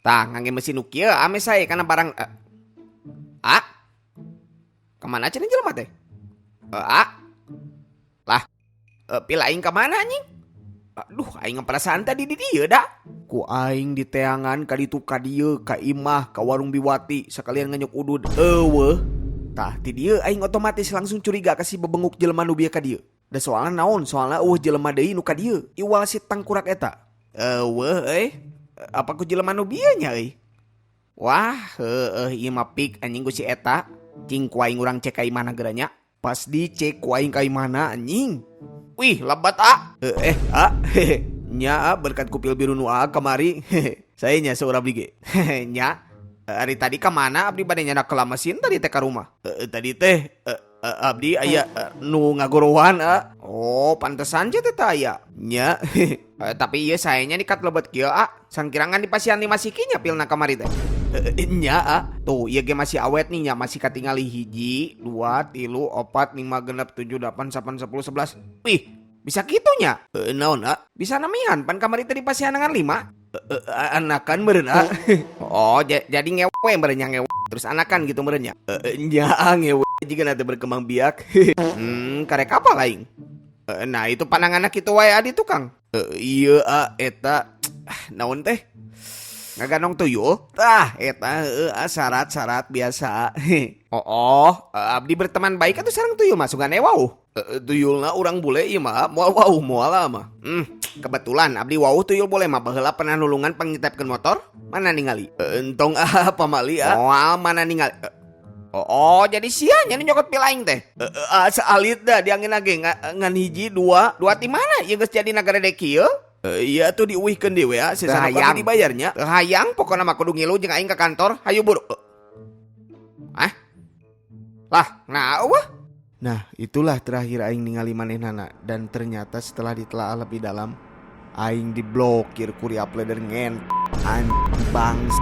Tah ngangge mesin nu kieu ame sae kana barang A. Kemana cenah jelema teh? A. Lah, pil aing ka mana anjing? Aduh, aing perasaan tadi di dieu da. Ku aing diteangan ka ditu ka dieu ka imah ka warung Biwati sekalian nganyuk udud. Eueuh. Tah ti dieu aing otomatis langsung curiga ka si bebenguk jelema nu bieu ka dieu. Da soalna naon? Soalna eueuh jelema deui nu ka dieu. Iwal si tangkurak eta. Eueuh euy. Apa ku jelema nu bieu nya euy? Wah, heueuh ieu mah pik anjing ku si eta. Cing ku aing urang cek ka imahna geura nya. Pas dicek ku aing ka imahna anjing. Wih, lebat a. A. Nya a, berkat kupil biru nu a kamari. Saya nya saur abdi ge. Nya. Ari tadi ka mana abdi bade nyandak heula mesin tadi teh ka rumah? Tadi teh abdi aya nu ngagorowan a. Oh, pantesan je teh teh aya. Nya. Tapi ieu sae nya dikat lebet kieu a. Sangkirangan di pasian 5 siki nya pilna kamari teh. Nya a. Tuh, ieu ge masih awet nih nya, masih katingali 1, 2, 3, 4, 5, 6, 7, 8, 9, 10, 11. Wih, bisa kitu nya? Naon a? Bisa namihan pan kamari teh dipasihan ngan 5. Anakan meureun a. Oh, jadi ngewe meureun nya, ngewe. Terus anakan gitu meureun nya. Nya ngewe jika nanti berkembang biak. Karek apa lain? Nah itu pandangan kitu wae adi tukang. Iya a, eta naon teh? Ngaganong tuyul? Tah eta heueuh a, syarat-syarat biasa. Oh, oh, abdi berteman baik atuh sareng tuyul mah sugan wauh. Tuyulna urang bule ieu mah, moal wauh moal mah. Kebetulan abdi wauh tuyul bule mah baheula pernah nulungan pangnyetepkeun motor. Mana ningali? Entong ah pamali ah. Moal mana ningali? Oh, oh, jadi sia nya nu nyokot pil aing teh. Saalit dah diangin ge ngan 1, 2, 2 ti mana? Ieu geus jadi nagara dek kieu. Iya tuh diuihkeun deui we, ah, sesana Teu hayang. pasti dibayarnya. Teu hayang pokona mah kudu ngilu jeung aing ka kantor. Hayu buru. Ah? Lah, nah eueuh. Nah, itulah terakhir aing ningali manehnana dan ternyata setelah ditelaah lebih dalam aing diblokir ku Riap Leder ngen anjing bangs.